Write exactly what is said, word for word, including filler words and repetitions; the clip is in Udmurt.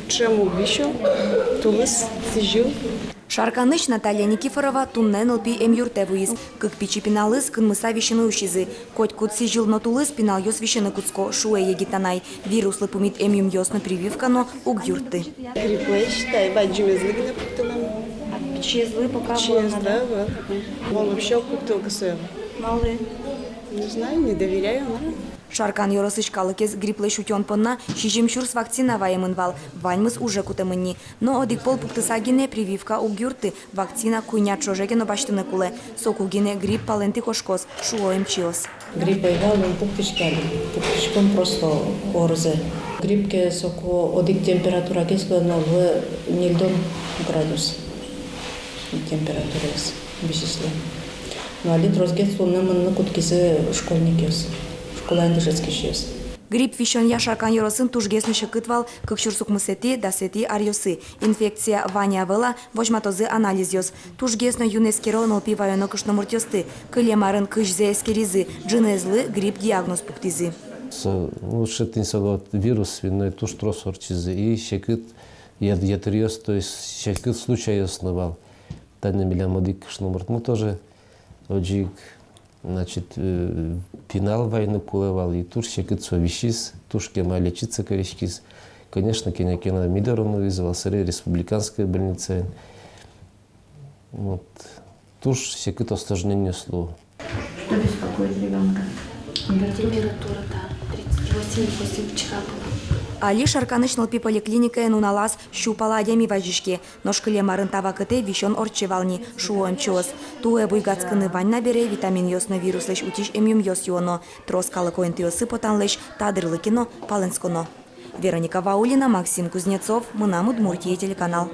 Ӵем уг висё, тулыс, сӥзьыл. Шарканысь Наталья Никифорова туннэ нылпи эмъюртэ вуиз. Кык пичи пиналыз кынмыса висьыны усизы. Котькуд сӥзьыл но тулыс пиналъёс висьыны кутско, шуэ егит анай. Вируслы пумит эмъюмъёс но, прививка но уг юртты. Грипплэсь тае бадӟымезлы гинэ пуктылэм. А пичиезлы пока? Пичиезлы ӧвӧл. Мон вообще уг пуктылы кӧ сое. Малы? Не знаю, не доверяю, мар. Шаркан ёросысь калыкез грипплэсь утён понна сизьым сюрс вакцина ваемын вал. Ваньмыз уже кутэмын ни. Но одӥг пол пуктыса гинэ прививка уг юртты. Вакцина куинь ар ӵоже ке но басьтыны кулэ. Соку гинэ грипп палэнтӥ кошкоз, шуо эмчиос. Грипп ӧй вал, но пуктӥськом, пуктӥськом просто орзэ. Грипп ке, соку одӥг температурагес луэ но, луэ ньыльдон градус температураез висисьлы. Но али тросгес туннэ мыныны кутскизы школьникъёс, школаын дышетскисьёс. Грипп висёнъя Шаркан ёросын тужгес но секыт вал кык сюрс укмысэтӥ, дасэтӥ аръёсы. Инфекция вань-а, ӧвӧл-а, возьматозы анализъёс. Тужгес но юн эскеро нылпи ваёно кышномуртъёсты. Кылем арын кызьзэ эскеризы, ӝынызлы грипп диагноз пуктӥзы. Со, ну, шедьтӥн со вот вирус свиной туж трос ортчиз, и секыт ят-, ятыръёс, то есть секыт случайёс но вал. Тани милям одӥг кышномуртмы тоже одӥг, значит, э, пинал вайыны кулэ вал, и туж секыт со висиз, туж кема лечиться кариськиз. Конечно, кӧня ке но ми доры нуизы вал, сэре республиканской больницаын. Вот. Туж секыт осложнениос луо. Что беспокоит ребёнка? Температура? Температура, да, тридцать восемь и восемь вчера была. Али Шарканысь нылпи поликлиникае нуналаз сю пала адями вазиське. Нош кылем арын та вакытэ висён ортче вал ни, шуо эмчиос. Туэ буйгатскыны вань на бере, витаминъёс но вируслэсь утись эмъюмъёс юоно. Трос калыко интыосы потанлэсь та дырлы ке но палэнсконо. Вероника Ваулина, Максим Кузнецов, «Мынам Удмуртие» телеканал.